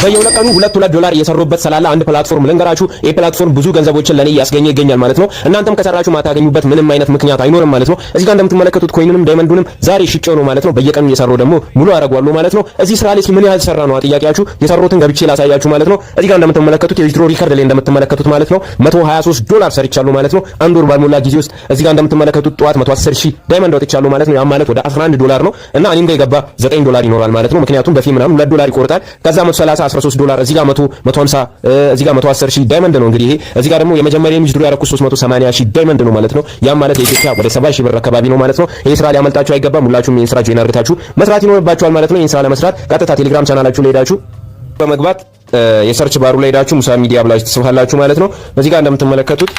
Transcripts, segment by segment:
በየሁለት ቀኑ ሁለት ሁለት ዶላር እየሰሩበት ስላለ አንድ platform ልንገራችሁ። ይህ platform ብዙ ገንዘቦችን ለኔ እያስገኘ ይገኛል ማለት ነው። እናንተም ከሰራችሁ ማታገኙበት ምንም አይነት ምክንያት አይኖርም ማለት ነው። እዚህ ጋር እንደምትመለከቱት coin ንም diamond ኡንም ዛሬ ሽጬው ነው ማለት ነው። በየቀኑ እየሰራው ደግሞ ሙሉ አደርገዋለሁ ማለት ነው። እዚህ ስራ ላይ ምን ያህል ሰራ ነው ጥያቄያችሁ። የሰራሁትን ገብቼ ላሳያችሁ ማለት ነው። እዚህ ጋር እንደምትመለከቱት የ withdraw record ላይ እንደምትመለከቱት ማለት ነው 123 ዶላር ሰርቻለሁ ማለት ነው። አንድ ወር ባልሞላ ጊዜ ውስጥ እዚህ ጋር እንደምትመለከቱት ጠዋት 110 ሺህ diamond አውጥቻለሁ ማለት ነው። ያም ማለት ወደ 11 ዶላር ነው እና እኔም ጋር የገባ 9 ዶላር ይኖራል ማለት ነው። ምክንያቱም በ fee ምናምን 2 ዶላር ይቆርጣል። ከዛ 130 13 ዶላር፣ እዚህ ጋር 100 150፣ እዚህ ጋር 110 ሺህ diamond ነው። እንግዲህ ይሄ እዚህ ጋር ደግሞ የመጀመሪያ withdraw ያደረኩት 380 ሺህ diamond ነው ማለት ነው። ያም ማለት የኢትዮጵያ ወደ 70 ሺህ ብር አካባቢ ነው ማለት ነው። ይሄ ስራ ሊያመልጣችሁ አይገባም። ሁላችሁም ይሄን ስራ join አድርጋችሁ መስራት ይኖርባችኋል ማለት ነው። ይሄን ስራ ለመስራት ቀጥታ ቴሌግራም ቻናላችሁ ላይ ሄዳችሁ በመግባት የ search bar ኡ ላይ ሄዳችሁ ሙሳ ሚዲያ ብላችሁ ትጽፋላችሁ ማለት ነው። እዚህ ጋር እንደምትመለከቱት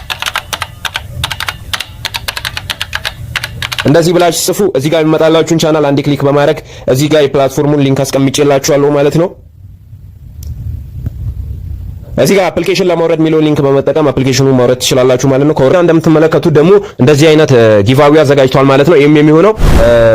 እንደዚህ ብላችሁ ጽፉ። እዚህ ጋር የሚመጣላችሁን ቻናል አንድ click በማድረግ እዚህ ጋር የ platform ኡን link አስቀምጬላችኋለሁ ማለት ነው። እዚህ ጋር application ለማውረድ የሚለውን link በመጠቀም application ኑን ማውረድ ትችላላችሁ ማለት ነው። ከወራ እንደምትመለከቱት ደግሞ እንደዚህ አይነት giveaway አዘጋጅቷል ማለት ነው። ይህም የሚሆነው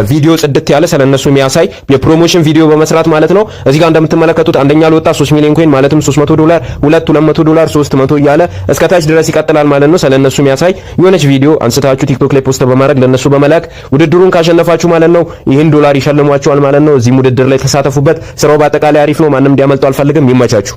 ቪዲዮ ጽድት ያለ ስለነሱ የሚያሳይ የ promotion ቪዲዮ በመስራት ማለት ነው። እዚህ ጋር እንደምትመለከቱት አንደኛ ለወጣ 3 ሚሊዮን coin ማለትም 300 ዶላር፣ 2 200 ዶላር፣ 300 እያለ እስከ ታች ድረስ ይቀጥላል ማለት ነው። ስለነሱ የሚያሳይ የሆነች ቪዲዮ አንስታችሁ ቲክቶክ ላይ post በማድረግ ለነሱ በመላክ ውድድሩን ካሸነፋችሁ ማለት ነው ይህን ዶላር ይሸልሟችኋል ማለት ነው። እዚህም ውድድር ላይ ተሳተፉበት። ስራው በአጠቃላይ አሪፍ ነው። ማንም እንዲያመልጠው አልፈልግም። ይመቻችሁ።